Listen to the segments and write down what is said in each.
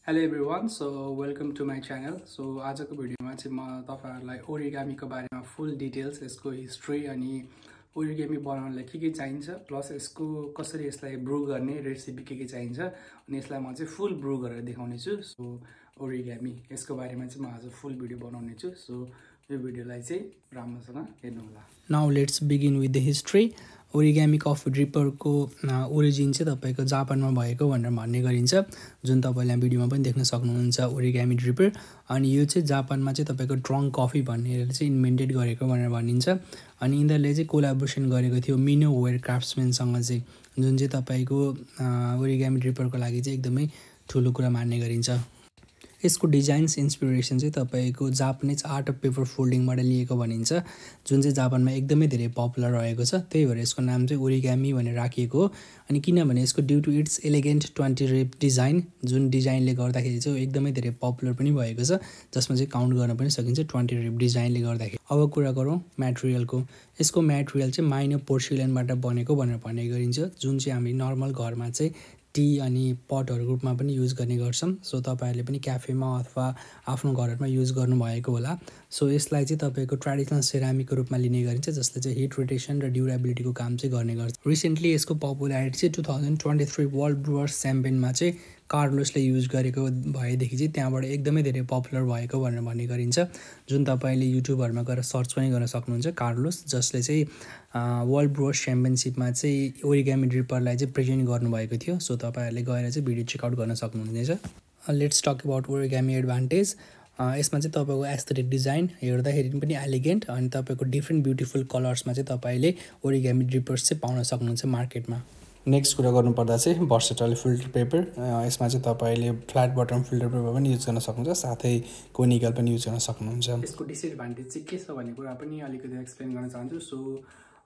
Hello everyone, so welcome to my channel. So आजको भिडियोमा चाहिँ म तपाईहरुलाई ओरिगामीको बारेमा फुल डिटेल्स, यसको हिस्ट्री अनि ओरिगामी बनाउनलाई के चाहिन्छ, प्लस यसको कसरी यसलाई ब्रू गर्ने रेसिपी के चाहिन्छ अनि यसलाई म चाहिँ फुल ब्रू गरेर देखाउने छु. सो ओरिगामी यसको बारेमा चाहिँ म आज फुल भिडियो बनाउने छु. सो यो भिडियोलाई चाहिँ राम्रोसँग हेर्नु होला. Now let's begin with the history. Origami coffee ड्रिपरको ओरिजिन चाहिँ तपाईको जापानमा भएको भनेर भन्ने गरिन्छ, जुन तपाईले भिडियोमा पनि देख्न सक्नुहुन्छ. ओरिगामी ड्रिपर अनि यो चाहिँ जापानमा चाहिँ तपाईको ड्रङ्क कफी भन्नेले चाहिँ इन्भेन्टेड गरेको भनेर भनिन्छ. अनि यिनीहरूले चाहिँ कोलाबोरेसन गरेको थियो मिनो वेयर क्राफ्ट्सम्यानसँग चाहिँ, जुन चाहिँ तपाईको ओरिगामी ड्रिपरको लागि चाहिँ एकदमै ठुलो कुरा मान्ने गरिन्छ. यसको डिजाइन्स इन्स्पिरेसन चाहिँ तपाईको जापानिज आर्ट अफ पेपर फोल्डिङबाट लिएको भनिन्छ, जुन चाहिँ जापानमा एकदमै धेरै पपुलर रहेको छ. त्यही भएर यसको नाम चाहिँ ओरिगामी भनेर राखिएको हो. अनि किनभने यसको due to it's elegant 20 rip design, जुन डिजाइनले गर्दाखेरि चाहिँ एकदमै धेरै पपुलर पनि भएको छ, जसमा चाहिँ काउन्ट गर्न पनि सकिन्छ 20 रिप डिजाइनले गर्दाखेरि. अब कुरा गरौँ म्याटेरियलको. यसको म्याटेरियल चाहिँ माइनर पोर्सिलेनबाट बनेको भनेर भन्ने गरिन्छ, जुन चाहिँ हामी नर्मल घरमा चाहिँ टी अनि पटहरु रूपमा पनि युज गर्ने गर्छौं. सो तपाईहरुले पनि क्याफेमा अथवा आफ्नो घरमा युज गर्नुभएको होला. सो यसलाई चाहिँ तपाईको ट्रेडिसनल सेरामिकको रूपमा लिने गरिन्छ, जसले चाहिँ हिट रोटेसन र ड्युरेबिलिटीको काम चाहिँ गर्ने गर्छ. रिसेन्टली यसको पपुलारिटी चाहिँ 2023 वर्ल्ड ब्रुअर्स च्याम्पियनमा चाहिँ कार्लोसले युज गरेको भएदेखि चाहिँ त्यहाँबाट एकदमै धेरै पपुलर भएको भनेर भन्ने गरिन्छ, जुन तपाईले युट्युबहरुमा गएर सर्च पनि गर्न सक्नुहुन्छ. कार्लोस, जसले चाहिँ वर्ल्ड ब्रुअर्स च्याम्पियनशिपमा चाहिँ ओरिगामी ड्रिपरलाई चाहिँ प्रेजेन्ट गर्नुभएको थियो. सो तपाईहरुले गएर चाहिँ भिडियो चेक आउट गर्न सक्नुहुनेछ. Let's talk about Origami advantage. यसमा चाहिँ तपाईको एस्थेटिक डिजाइन हेर्दाखेरि पनि एलिगेन्ट अनि तपाईको डिफ्रेन्ट ब्युटिफुल कलर्समा चाहिँ तपाईले ओरिगामी ड्रिपर्स चाहिँ पाउन सक्नुहुन्छ मार्केटमा. नेक्स्ट कुरा गर्नुपर्दा चाहिँ भर्सेटाइल फिल्टर पेपर. यसमा चाहिँ तपाईले फ्ल्याट बटम फिल्टर पेपर पनि युज गर्न सक्नुहुन्छ, साथै कोनिकल पनि युज गर्न सक्नुहुन्छ. यसको डिसएडभान्टेज चाहिँ के छ भन्ने कुरा पनि अलिकति एक्सप्लेन गर्न चाहन्छु. सो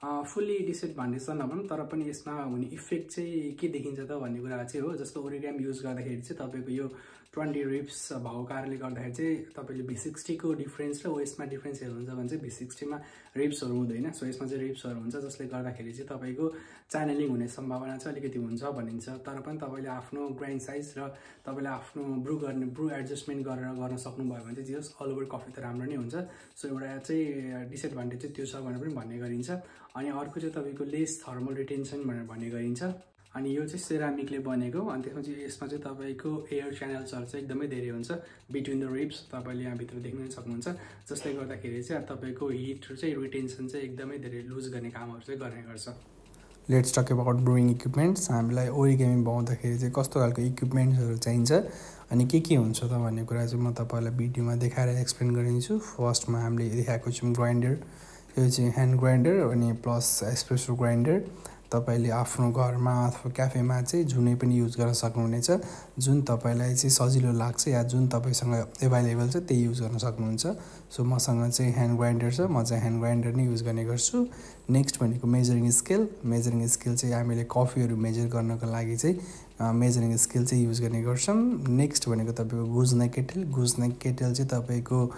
फुल्ली डिसएडभान्टेज त नभनौँ, तर पनि यसमा हुने इफेक्ट चाहिँ के देखिन्छ त भन्ने कुरा चाहिँ हो. जस्तो ओरिगामी युज गर्दाखेरि चाहिँ तपाईको यो 20 रिप्स भएको कारणले गर्दाखेरि चाहिँ तपाईले V60 को डिफरेन्स र ओएसमा डिफरेन्स हेर्नुहुन्छ भने चाहिँ V60 मा रिप्सहरु हुँदैन. सो यसमा चाहिँ रिप्सहरु हुन्छ, जसले गर्दाखेरि चाहिँ तपाईको च्यानलिङ हुने सम्भावना चाहिँ अलिकति हुन्छ भनिन्छ. तर पनि तपाईले आफ्नो ग्राइन्ड साइज र तपाईले आफ्नो ब्रू एडजस्टमेन्ट गरेर गर्न सक्नुभयो भने चाहिँ जस अल ओभर कफी त राम्रो नै हुन्छ. सो एउटा चाहिँ डिसएडभान्टेज चाहिँ त्यो छ भनेर पनि भन्ने गरिन्छ. अनि अर्को चाहिँ तपाईको लेस थर्मल रिटेन्सन भनेर भन्ने गरिन्छ. अनि यो चाहिँ सेरामिकले बनेको, अनि त्यसपछि यसमा चाहिँ तपाईको एयर च्यानल्सहरु चाहिँ एकदमै धेरै हुन्छ बिट्विन द रिब्स. तपाईले यहाँ भित्र देख्न सक्नुहुन्छ, जसले गर्दाखेरि चाहिँ तपाईको हिट चाहिँ रिटेन्सन चाहिँ एकदमै धेरै लुज गर्ने कामहरु चाहिँ गर्ने गर्छ. Let's talk about brewing equipments. हामीलाई ओरिगामी बनाउँदाखेरि चाहिँ कस्तो खालको इक्विपमेन्ट्सहरु चाहिन्छ अनि के हुन्छ त भन्ने कुरा चाहिँ म तपाईलाई भिडियोमा देखाएर एक्सप्लेन गरिदिन्छु. फर्स्टमा हामीले देखाएको छौं ग्राइन्डर. यो चाहिँ ह्यान्ड ग्राइन्डर अनि प्लस एस्प्रेसो ग्राइन्डर. तपाईले आफ्नो घरमा अथवा क्याफेमा चाहिँ जुनै पनि युज गर्न सक्नुहुनेछ, जुन तपाईलाई चाहिँ सजिलो लाग्छ या जुन तपाईसँग अवेलेबल छ त्यही युज गर्न सक्नुहुन्छ. सो मसँग चाहिँ ह्यान्ड ग्राइन्डर छ, म चाहिँ ह्यान्ड ग्राइन्डर नै युज गर्ने गर्छु. नेक्स्ट भनेको मेजरिङ स्केल. मेजरिङ स्केल चाहिँ हामीले कफीहरु मेजर गर्नको लागि चाहिँ मेजरिङ स्केल चाहिँ युज गर्ने गर्छौं. नेक्स्ट भनेको तपाईको गुज्ने केटल. गुज्ने केटल चाहिँ तपाईको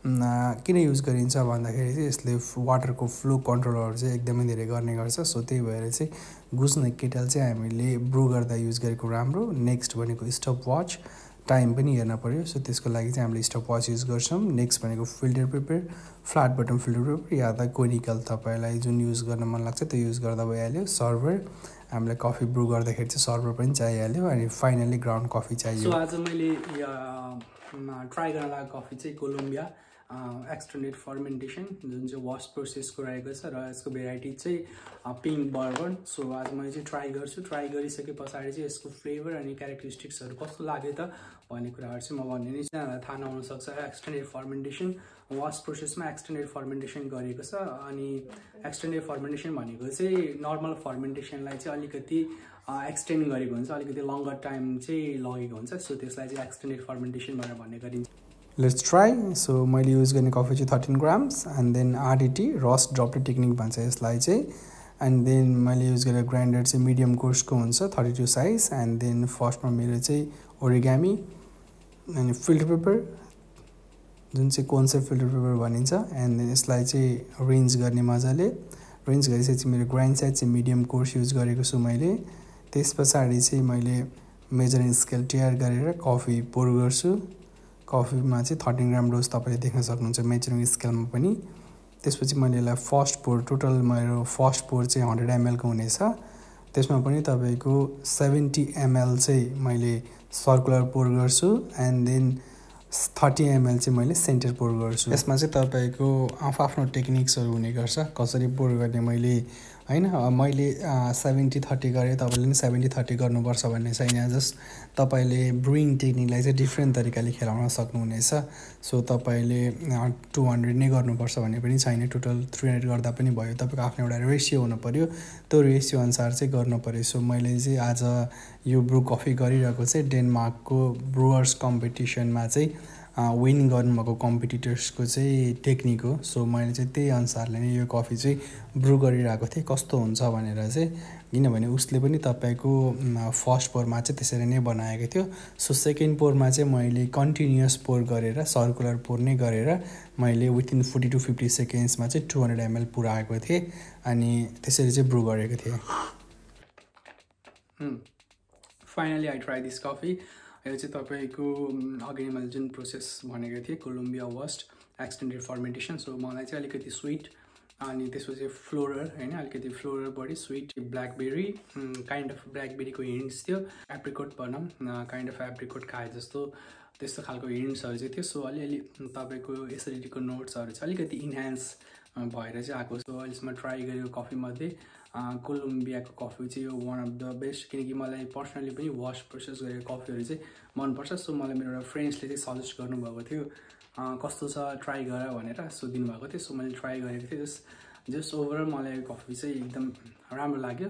किन युज गरिन्छ भन्दाखेरि चाहिँ यसले वाटरको फ्लो कन्ट्रोलहरु चाहिँ एकदमै धेरै गर्ने गर्छ. सो त्यही भएर चाहिँ गुज्ने केटल चाहिँ हामीले ब्रू गर्दा युज गरेको राम्रो. नेक्स्ट भनेको स्टप वाच. टाइम पनि हेर्न पर्यो, सो त्यसको लागि चाहिँ हामीले स्टप वाच युज गर्छौं. नेक्स्ट भनेको filter paper, flat bottom filter paper या त कोनिकल, तपाईलाई जुन युज गर्न मन लाग्छ त्यो युज गर्दा भइहाल्यो. सर्भर, हामीलाई कफी ब्रू गर्दाखेरि चाहिँ सर्भर पनि चाहिहाल्यो. अनि फाइनली ग्राउन्ड कफी चाहियो. सो आज मैले ट्राई गर्न लागेको कफी चाहिँ कोलम्बिया एक्सटेन्डेड फर्मेन्टेसन, जुन चाहिँ वाश प्रोसेसको रहेको छ, र यसको भेराइटी चाहिँ पिङ्क बर्बन. सो आज मैले चाहिँ ट्राई गर्छु. ट्राई गरिसके पछाडि चाहिँ यसको फ्लेभर अनि क्यारेक्टरिस्टिक्सहरु कस्तो लाग्यो त भन्ने कुराहरु चाहिँ म भन्ने नै छ. थाहा नहुन सक्छ. एक्सटेन्डेड फर्मेन्टेसन वाश प्रोसेसमा एक्सटेन्डेड फर्मेन्टेसन गरेको छ. अनि एक्सटेन्डेड फर्मेन्टेसन भनेको चाहिँ नर्मल फर्मेन्टेसनलाई चाहिँ अलिकति एक्सटेन्ड गरेको हुन्छ, अलिकति लङ्गर टाइम चाहिँ लगेको हुन्छ. सो त्यसलाई चाहिँ एक्सटेन्डेड फर्मेन्टेसन भनेर भन्ने गरिन्छ. Let's try. सो मैले युज गर्ने कफी चाहिँ 13 grams and then RDT roast droplet technique भन्छ यसलाई चाहिँ. एन्ड देन मैले युज गरेको ग्राइन्डर चाहिँ मिडियम कोर्सको हुन्छ 32 साइज. एन्ड देन फर्स्टमा मेरो चाहिँ ओरिगामी अनि फिल्टर पेपर, जुन चाहिँ कन्सेप्ट फिल्टर पेपर भनिन्छ. एन्ड देन यसलाई चाहिँ रेन्ज गर्ने मजाले. रेन्ज गरिसकेपछि मेरो ग्राइन्ड साइज चाहिँ मिडियम कोर्स युज गरेको छु मैले. त्यस पछाडि चाहिँ मैले मेजरिङ स्केल तयार गरेर कफी पोर गर्छु। कफीमा चाहिँ 13 ग्राम डोज तपाईँले देख्न सक्नुहुन्छ मेजरिङ स्केलमा पनि। त्यसपछि मैले यसलाई फर्स्ट पोर, टोटल मेरो फर्स्ट पोर चाहिँ 100 ml को हुनेछ। त्यसमा पनि तपाईँको 70 ml चाहिँ मैले सर्कुलर पोर गर्छु एन्ड देन 30 ml चाहिँ मैले सेन्टर पोर गर्छु। यसमा चाहिँ तपाईँको आफ्नो टेक्निक्सहरू हुने गर्छ कसरी पोर गर्ने। मैले 70-30 गरेँ, तपाईँले पनि 70-30 गर्नुपर्छ भन्ने छैन। जस्ट तपाईँले ब्रुइङ टेक्निकलाई चाहिँ डिफ्रेन्ट तरिकाले खेलाउन सक्नुहुनेछ। सो तपाईँले 200 नै गर्नुपर्छ भन्ने पनि छैन, टोटल 300 गर्दा पनि भयो। तपाईँको आफ्नो एउटा रेसियो हुनु पऱ्यो, त्यो रेसियो अनुसार चाहिँ गर्नु पऱ्यो। सो मैले चाहिँ आज यो ब्रु कफी गरिरहेको चाहिँ डेनमार्कको ब्रुवर्स कम्पिटिसनमा चाहिँ विन गर्नुभएको कम्पिटिटर्सको चाहिँ टेक्निक हो। सो मैले चाहिँ त्यही अनुसारले नै यो कफी चाहिँ ब्रु गरिरहेको थिएँ कस्तो हुन्छ भनेर चाहिँ, किनभने उसले पनि तपाईँको फर्स्ट पोरमा चाहिँ त्यसरी नै बनाएको थियो। सो सेकेन्ड पोरमा चाहिँ मैले कन्टिन्युस पोर गरेर सर्कुलर पोर नै गरेर मैले विथिन 40 to 50 सेकेन्ड्समा चाहिँ 200 ml पुऱ्याएको थिएँ अनि त्यसरी चाहिँ ब्रु गरेको थिएँ। Finally I try this coffee. यो चाहिँ तपाईँको अघि मैले जुन प्रोसेस भनेको थिएँ कोलम्बिया वस्ट एक्सटेन्डेड फर्मेन्टेसन। सो मलाई चाहिँ अलिकति स्विट अनि त्यसपछि फ्लोरल अलिकति फ्लोरल बढी स्विट, ब्ल्याकबेरी काइन्ड अफ ब्ल्याकबेरीको हिन्ट्स थियो, एप्रिकोट भनौँ काइन्ड अफ एप्रिकोट खाए जस्तो त्यस्तो खालको हिन्ट्सहरू चाहिँ थियो। सो अलिअलि तपाईँको एसिडिटीको नोट्सहरू चाहिँ अलिकति इन्हान्स भएर चाहिँ आएको। सो अहिलेसम्म ट्राई गरेको कफीमध्ये कोलम्बियाको कफी चाहिँ यो वान अफ द बेस्ट, किनकि मलाई पर्सनली पनि वास प्रोसेस गरेको कफीहरू चाहिँ मनपर्छ। सो मलाई मेरो एउटा फ्रेन्ड्सले चाहिँ सजेस्ट गर्नुभएको थियो कस्तो छ ट्राई गर भनेर, सो दिनुभएको थियो। सो मैले ट्राई गरेको थिएँ। जस्ट ओभरअल मलाई यो कफी चाहिँ एकदम राम्रो लाग्यो।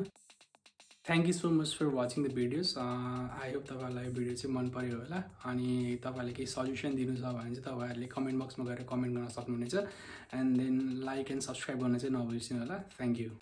Thank you so much for watching the videos. I hope तपाईँहरूलाई यो भिडियो चाहिँ मन पऱ्यो होला। अनि तपाईँहरूले केही सल्युसन दिनु छ भने चाहिँ तपाईँहरूले कमेन्ट बक्समा गएर कमेन्ट गर्न सक्नुहुनेछ and then like and subscribe गर्न चाहिँ नबिर्सिनु होला। Thank you.